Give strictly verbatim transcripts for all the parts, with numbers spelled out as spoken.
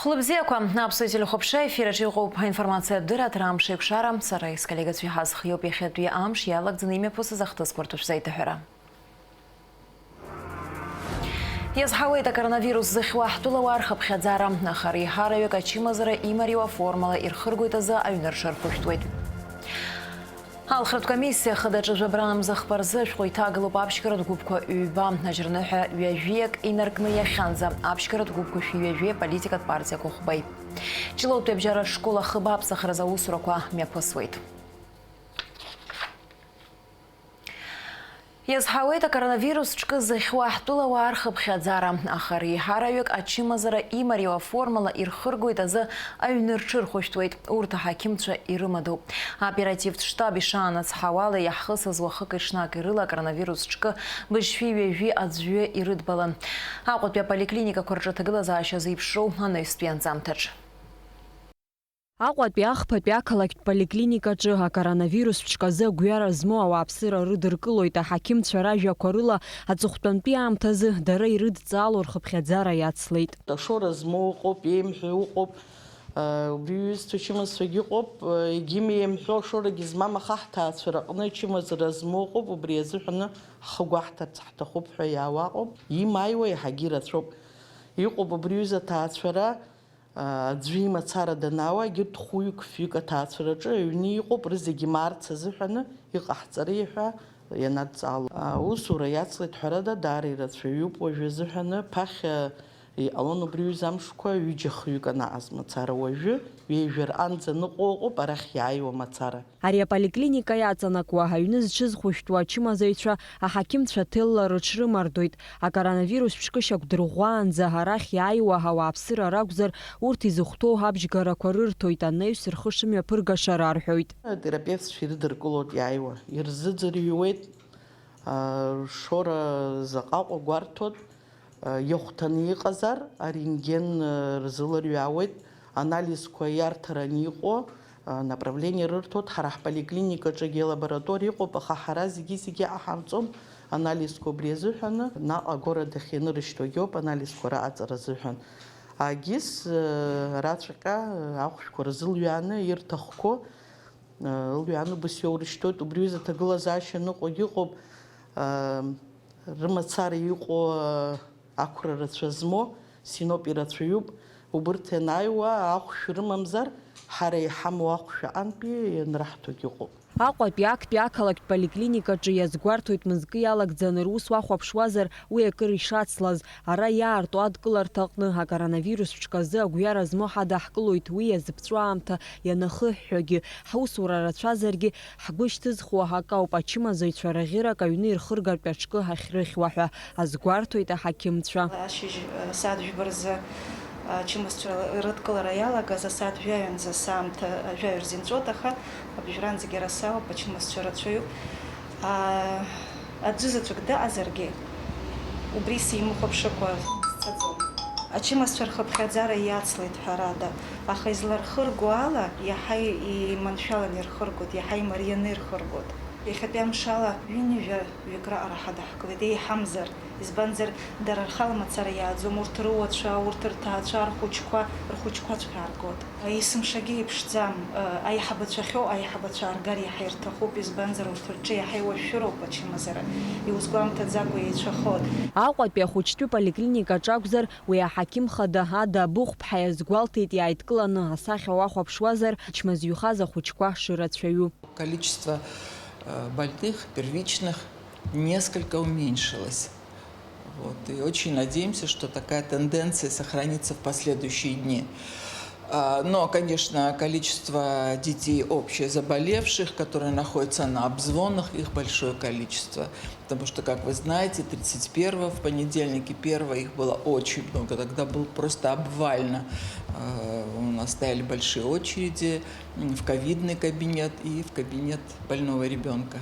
Хәлыбзиақәа, аԥсуа телехәаԥшра ефир аҿы иҟоуп аинформациатә дырраҭара Амш еиқәшара, сара исколлегацәа иҳазхиоуп иахьатәи амш иалагӡаны имҩаԥысыз ахҭысқәа рҭыжьра аҭыҳәара. Иазҳауеит акоронавирус зыхьуа ҳтәылауаа рхыԥхьаӡара, аха реиҳараҩык ачымазара имариоу аформала ирхыргоит азы аҩны рҽырхәышәтәуеит. Алхратә комиссиа хыдаҿы жәабранамза хԥа рзы ашәҟәы иҭагалоуп аԥшьгаратә гәыԥқәа ҩба, ажьырныҳәа ҩажәиак инаркны иахьанӡа, аԥшьгаратә гәыԥқәа шәи ҩажәи аполитикатә партиақәа хәбеи. Ҷлоутәи абжьаратә школ ахыб аԥсахразы аусурақәа мҩаԥысуеит. Иазҳауеит акоронавирус ҿкы зыхьуа ҳтәылауаа рхыԥхьаӡара, аха реиҳараҩык ачымазара имариоу аформала ирхыргоит азы аҩны рҽырхәышәтәуеит, урҭ аҳақьымцәа ирымадоуп. Аоперативтә штаб ишаанацҳауала, иаҳхысыз уахыки-ҽнаки рыла акоронавирус ҿкы быжьшәи ҩажәи аӡәы ирыдбалан. Аҟәатәи аполиклиникақәа рҿы аҭагылазаашьа зеиԥшроу анаҩстәи анҵамҭаҿ. Аҟәатәи ахԥатәи ақалақьтә поликлиникаҿы акоронавирус ҿказы агәҩара змоу ауааԥсыра рыдыркылоит, аҳақьымцәа ражәақәа рыла, аҵыхәтәантәи аамҭазы дара ирыдҵаало рхыԥхьаӡара иацлеит. Ашора змоу ыҟоуп, еимҳәо ыҟоуп, убри иҩызцәа чымазцәагьы ыҟоуп, егьимеимҳәо ашорагьы змам, аха ҳҭаацәараҟны ачымазара змоу ыҟоуп, убри азыҳәаны ҳхы гәаҳҭарц ҳҭахуп ҳәа иаауа ыҟоуп, имааиуа иаҳагьы ирацәоуп. Иҟоуп убри ҩыза аҭаацәара, Аӡәы имацара данаауа, егьырҭ хәҩык-фҩык аҭаацәараҿы аҩны иҟоуп, рызегьы маарц азыҳәаны иҟаҳҵари ҳәа ианадҵаало. Аусура иацлеит, ҳәарада, даара ирацәаҩуп уажәы азыҳәаны, ԥахьа иҟалон убри ҩыза амшқәа ҩыџьа-хҩык анаҟаз мацара, уажәы ҩеижәар анӡа ныҟәо ыҟоуп арахь иааиуа мацара. Ари аполиклиника иаҵанакуа, аҩны зҽызхәышәтәуа ачымазаҩцәа аҳақьымцәа ҭелла рыҽрымардоит. Акоронавирус ҿкышьа гәдырӷәӷәаанӡа арахь иааиуа ауааԥсыра ракәзар, урҭ изыхәҭоу абжьгарақәа рырҭоит, анаҩс рхы шымҩаԥыргаша рарҳәоит. Атерапевтцәа ирыдыркылоит иааиуа, ирзыӡырҩуеит, а, ршора заҟа Аҟәа гәарҭоит. Иахәҭаны иҟазар, арентген рзыларҩаауеит, анализқәа иарҭараны иҟоу направление рырҭоит. Ҳара ҳполиклиникаҿы егьи алабораториа ыҟоуп, аха ҳара зегьы-зегьы иаҳҳарҵом анализқәа убри азыҳәаны, наҟ агород ахь ианырышьҭоугьы ауп анализқәа раҟаҵара азыҳәан. АГИС раҵәҟьа ахәшәқәа рзылҩааны ирҭахқәоу Ылҩаан убас иоурышьҭуеит, убри ҩыза аҭагылазаашьа ныҟәагь ыҟоуп, рымацара иҟоу ақәра рацәа змоу, синоп ирацәаҩуп, убырҭ ианааиуа ахәшә рымамзар, ҳара иҳамоу ахәшә аҟынтәи ианраҳҭогь ыҟоуп. Аҟәатәи актәи ақалақьтә поликлиникаҿы иазгәарҭоит мызкы иалагӡаны рус уахәаԥшуазар, уи акыр ишацлаз, ара иаарту адкыларҭа аҟны акоронавирус ҿказы агәҩара змоу ҳадаҳкылоит, уи иазыԥҵәо аамҭа ианахыҳәҳәогьы, ҳусура рацәазаргьы, ҳгәы шьҭызхуа акы ауп, ачымазаҩцәа раӷьырак аҩны ирхыргартә аҿкы ахьрыхьуа ҳәа азгәарҭоит аҳақьымцәа. Ашьыжь, э, сааҭ жәба рзы, э, ачымазцәа рыдкылара иалагаз асааҭ жәаҩанӡа саамҭа, э, жәаҩа рзы инҵәот, аха абыжәранӡагьы ара саауп, ачымазцәа рацәаҩуп. А, аӡәы заҵәык дыҟазаргьы, убри симыхәаԥшыкәа сцаӡом. Ачымазцәа рхыԥхьаӡара иацлеит, ҳәарада, аха излархырго ала, иаҳа иманшәаланы ирхыргоит, иаҳа имарианы ирхыргоит. Иахьатәи амшала ҩынҩажәа ҩык раҟара ҳадаҳкылеит, еиҳамзар, избанзар, дара рхала мацара иааӡом, урҭ рыуацәа, урҭ рҭаацәа, рхәыҷқәа, рхәыҷқәаҵәҟьа ааргоит. Есымшагьы иԥшӡам, аиҳабацәа ахьоу аиҳабацәа ааргар иаҳа ирҭахуп, избанзар, урҭ рҿы иаҳа иуашәшәыроуп ачымазара, иузгәамҭаӡакәа еицәахоит. Аҟәатәи ахәыҷтәы поликлиникаҿ акәзар, уи аҳақьым хада Ада Абыхәԥҳа иазгәалҭеит, иааидкыланы асахьа уахәаԥшуазар, ачмазаҩхаз ахәыҷқәа шырацәаҩу. Количество, э, больных первичных несколько уменьшилось. Вот. И очень надеемся, что такая тенденция сохранится в последующие дни. А, но, конечно, количество детей общее заболевших, которые находятся на обзвонах, их большое количество. Потому что, как вы знаете, тридцать первого, в понедельник и первого их было очень много. Тогда был просто обвально. Э, у нас стояли большие очереди, м, в ковидный кабинет и в кабинет больного ребёнка.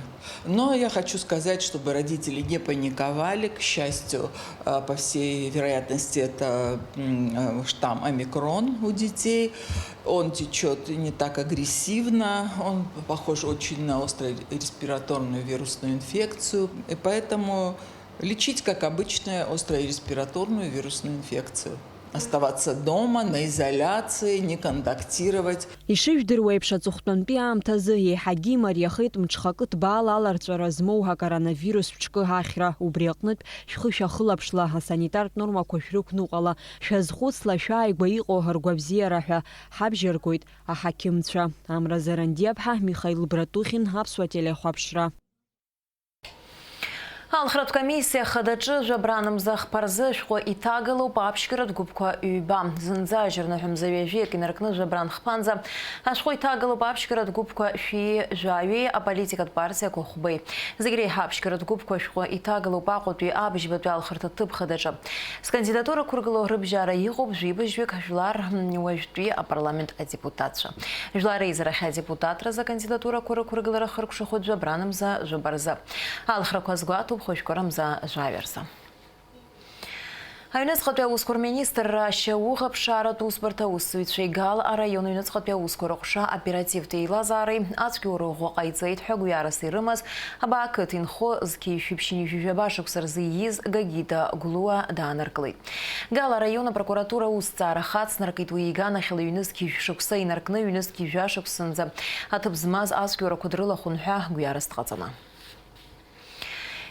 Но я хочу сказать, чтобы родители не паниковали. К счастью, э, по всей вероятности, это, м, э, штамм омикрон у детей. Он течёт не так агрессивно, он похож очень на острую респираторную вирусную инфекцию. И поэтому лечить, как обычную острую респираторную вирусную инфекцию. Оставаться дома, на изоляции, не контактировать. Ишыжәдыруеиԥш, аҵыхәтәантәи аамҭазы еиҳагьы имариахеит мҽхакы ҭбаала аларҵәара змоу акоронавирус ҿкы ахьра. Убри аҟнытә, шәхы шәахылаԥшла, асанитартә нормақәа шәрықәныҟәала, шәазхәыцла, шәааигәа иҟоу ргәабзиара ҳәа ҳабжьаргоит аҳақьымцәа. Амра Зарандиаԥҳа, Михаил Братухин, Аԥсуа телехәаԥшра. Алхратә комиссиа хадаҿы жәабранамза хԥа рзы ашәҟәы иҭагалоуп аԥшьгаратә гәыԥқәа ҩба. Зынӡа ажьырныҳәа мза ҩажәи акы инаркны жәабран хԥанӡа ашәҟәы иҭагалоуп аԥшьгаратә гәыԥқәа шәи жәаҩеи аполитикатә партиақәа хәбеи. Зегь реиҳа аԥшьгаратә гәыԥқәа ашәҟәы иҭагалоуп Аҟәатәи абыжьбатәи алхырҭатә ҭыԥ хадаҿы. Скандидатура ықәыргыло рыбжьара иҟоуп жәибжьҩык жәлар уажәтәи апарламент адепутатцәа. Жәлар реизарахь адепутатразы акандидатурақәа рықәыргылара хыркәшахоит жәабранамза жәаба рзы. Алхрақәа азгәаҭоуп хәажәкырамза жәаҩа рзы. Аҩныҵҟатәи аусқәа рминистрра ашьауӷаԥшааратә усбарҭа аусзуҩцәеи Гал араион аҩныҵҟатәи аусқәа рыҟәша оперативтә еилазаареи ацәгьоура ӷәӷәа ҟаиҵеит ҳәа гәҩарас ирымаз Абаа ақыҭа инхо зқьи жәшәи ԥшьынҩажәи жәаба шықәса рзы ииз Гагида Гәлуа дааныркылеит. Гал араион апрокуратура аусҭҵаара хацнаркит уи иганахьала ҩнызқьи жәшықәса инаркны ҩнызқьи жәашықәсанӡа аҭыԥ змаз ацәгьоурақәа дрылахәын ҳәа гәҩарас дҟаҵаны.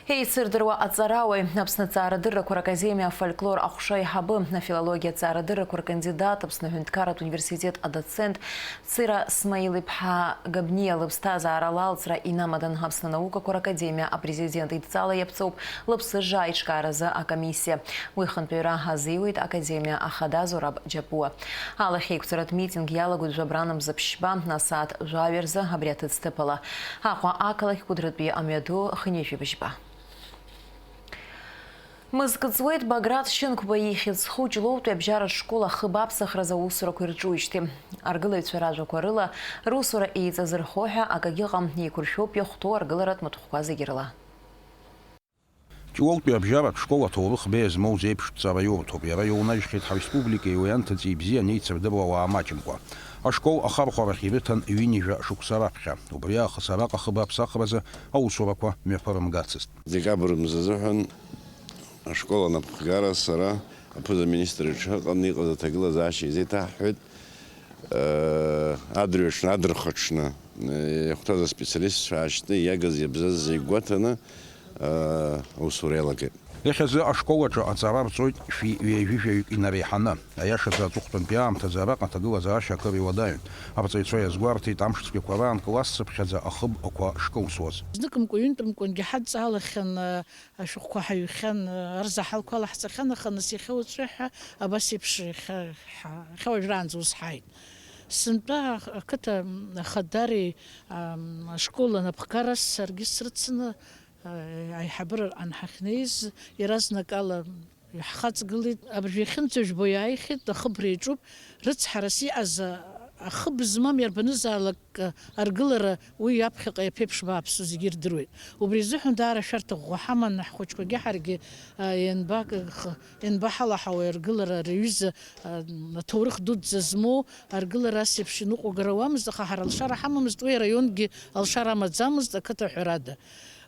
Еицырдыруа аҵарауаҩ, Аԥсны аҵаарадыррақәа ракадемиа афольклор аҟәша аиҳабы, афилологиа аҵаарадыррақәа ркандидат, Аԥсны аҳәынҭқарратә университет адоцент Цира Смаил-иԥҳа Габниа лыԥсҭазаара лалҵра инамадан Аԥсны анаукақәа ракадемиа апрезидент идҵала иаԥҵоуп лыԥсыжра аиҿкааразы акомиссиа. Уи хантәаҩра азиуеит академиа ахада Зураб Џьапуа. Алахьеиқәҵаратә митинг иалагоит жәабранамза ԥшьба, асааҭ жәаҩа рзы абри аҭыӡҭыԥала. Аҟәа ақалақь Кәыдрытәи амҩаду хынҩажәи быжьба. Мызкы ҵуеит Баграт Шьынқәба ихьӡ зху Ҷлоутәи абжьаратә школ ахыб аԥсахразы аусурақәа ирҿуижьҭеи. Аргылаҩцәа ражәақәа рыла, русура еиҵазырхо ҳәа акагьы ыҟам, еиқәыршәоуп иахәҭоу аргыларатә маҭәахәқәа зегьы рыла. Ҷлоутәи абжьаратә школ аҭоурых беиа змоу зеиԥшҵәҟьа аиурҭоуп. Иара иоунажьхьеит ҳреспубликеи уи анҭыҵи бзиа анеицырдыруа ауаа маҷымкәа. Ашкол ахархәарахь ирыҭан ҩынҩажәа шықәса раԥхьа. Убри аахыс араҟа ахыб аԥсахразы аусурақәа мҩаԥырымгацызт. Декабр мза азыҳәан ашкол анапхгара сара аԥыза-министр иҿы ыҟан иҟаз аҭагылазаашьа изеиҭаҳҳәеит. Адырҩаҽны, адырхаҽны иахәҭаз аспециалистцәа аашьҭны иагыз-иабзаз зегь гәаҭаны аусура иалагеит. Иахьазы ашкол аҿы аҵара рҵоит шәи ҩажәи жәаҩык инареиҳаны. Аиашазы, аҵыхәтәантәи аамҭазы араҟа аҭагылазаашьа акыр иуадаҩын. Арҵаҩцәа иазгәарҭеит, амш цәгьақәа раан классцыԥхьаӡа ахыб ақәа шкылсуаз. Зныкымкәа, ҩынтәымкәангьы ҳадҵаалахьан, ашәҟәқәа ҳаҩхьан, арзаҳалқәа алаҳҵахьан, аха нас иахьа уаҵәы ҳәа абас еиԥш иахьа, иахьа уажәраанӡа ус ҳааит. Сынтәа ақыҭа ахадари ашкол анапхгараси саргьы срыцны, аиҳабыра анҳахьнеиз, иаразнакала ҳхаҵгылеит. Абыржә иахьынӡажәбо иааихьеит, ахыбра иаҿуп. Рыцҳарас иҟаз ахыб змам иарбанызаалак аргылара уи аԥхьаҟа иаԥеиԥш бааԥсу зегьы ирдыруеит. Убри азыҳәан даара ашәарҭа ӷәӷәа ҳаман, ҳхәыҷқәагьы ҳаргьы ианбак-, ианбаҳалаҳауеи аргылара, рҩыза аҭоурых дуӡӡа змоу аргылара ас еиԥш иныҟәгара ауамызт, аха ҳара алшара ҳамамызт, уи араионгьы алшара амаӡамызт, ақыҭа ҳәарада.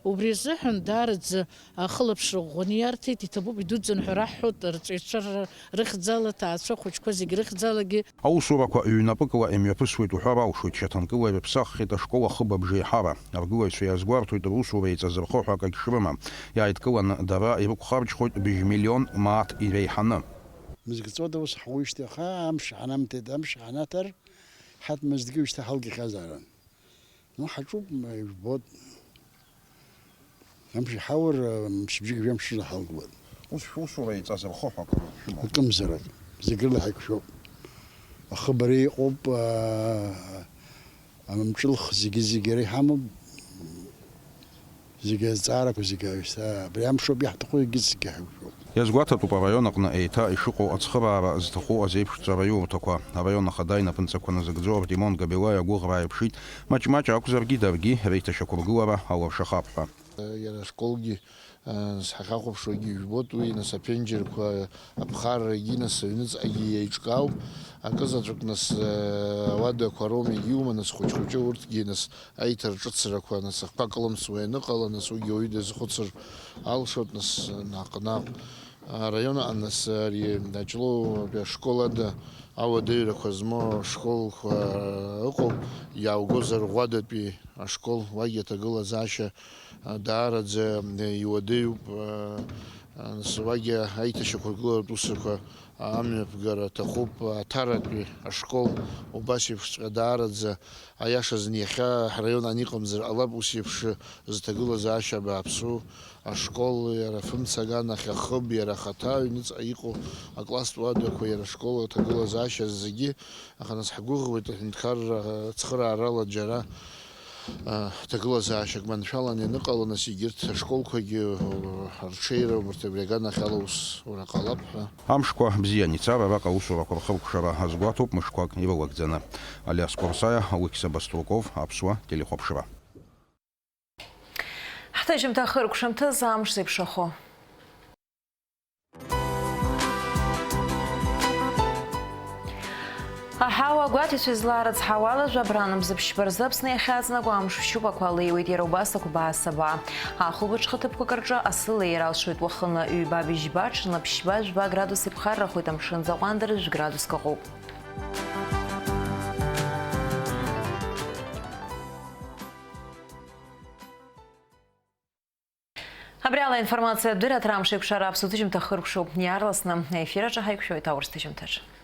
Убри азыҳәан даараӡа ахылаԥшра ӷәӷәаны иарҭеит, иҭабуп, идуӡӡан ҳәа раҳҳәоит, рҵаҩцәа рыхьӡала, ҭаацәа хәыҷқәа зегь рыхьӡалагьы. Аусурақәа ҩнапыкла имҩаԥысуеит уҳәар алшоит, шьаҭанкыла ирыԥсаххьеит ашкол ахыб абжеиҳара. Аргылаҩцәа иазгәарҭоит русура еиҵазырхо ҳәа акагь шрымам. Иааидкыланы дара ирықәхарџьхоит быжь миллион мааҭ иреиҳаны. Мызкы ҵуада ус ҳауижьҭеи, аха амш ҳанамҭеит, амш ҳанаҭар, ҳаҭ мызкгьы уажәшьҭа ҳалгахьазаарын. Ну, ҳаҿуп, м, ижәбоит. Амш иҳаур, м, мчыбжьык жәамш рзы ҳалгоит. Ус шәусура еиҵазырхо ҳәа акыр шәымоуп? Акымзарак, зегь рыла ҳаиқәшәоуп. Ахыбра иҟоуп, а, амҿылх зегьы-зегьы иара иҳамоуп. Зегьы азҵаарақәа зегьы аҩсҭаа, абри амшоуп иаҳҭаху, егьыс зегьы ҳаиқәшәоуп. Иазгәаҭатәуп араион аҟны еиҭа ишыҟоу ацхыраара зҭаху азеиԥшҵәҟьа аиурҭақәа. Араион ахада инапынҵақәа назыгӡо Артемон Габелаиа агәыӷра ааирԥшит, маҷ-маҷ акәзаргьы даргьы реиҭашьақәыргылара алыршахап ҳәа. Иара ашколгьы, нас ҳахьахәаԥшуагьы ижәбоит уи, нас аԥенџьырқәа аԥхаррагьы, нас аҩныҵҟагьы еиҿкаауп. Акызаҵәык, нас, ауадақәа роума егьиума, нас хәыҷ-хәыҷы урҭгьы, нас аиҭарҿыцрақәа, нас ахқәа кылымсуа ианыҟала, нас уигьы ауаҩы дазхәыцыр алшоит, нас наҟ-наҟ. Араион аҟны нас ари Ҷлоутәи ашкол ада ауадаҩрақәа змоу ашколқәа ыҟоуп, иааугозар Ӷәадатәи ашкол, уагьы аҭагылазаашьа даараӡа иуадаҩуп, нас уагьы аиҭашьақәыргыларатә усқәа амҩаԥгара аҭахуп, Аҭаратәи ашкол убас еиԥшҵәҟьа даараӡа, аиашазын иахьа ҳраион ан иҟамзар ҟалап ус еиԥш зҭагылазаашьа бааԥсу ашкол, иара фымца аганахь ахыб, иара ахаҭа аҩныҵҟа иҟоу акласстә уадақәа, иара ашкол аҭагылазаашьа зегьы, аха нас ҳгәыӷуеит аҳәынҭқарра цхыраарала џьара, а, ҭагылазаашьак маншәалан ианыҟало, нас егьырҭ ашколқәагьы, а, рҽеира убарҭ абри аганахьала усура ҟалап ҳәа. Амшқәа бзиан ицар, араҟа аусурақәа рхыркәшара азгәаҭоуп мышқәак илалагӡаны. Алиас Курсаиа, Алықьса Баструков, Аԥсуа телехәаԥшра. Ҳҭыжьымҭа хыркәшамҭазы амш зеиԥшрахо. Аҳауа агәаҭацәа излаарыцҳауалаз жәабран мза ԥшьба рзы Аԥсны иахьаҵнакуа амш ԥшьупақәа леиуеит, иара убас ақәбаа-сабаа. Ахәылбыҽха ҭыԥқәак рҿы асы леир алшоит, уахынла ҩба быжьба, ҽынла ԥшьба-жәба градус иԥхаррахоит, амшын аӡы аҟәандара жәградуск аҟоуп. Абри ала аинформациатә дырраҭара амш еиқәшара аԥсуа ҭыжьымҭа хыркәшоуп. Иаарласны аефир аҿы ҳаиқәшәоит аурыс ҭыжьымҭаҿы.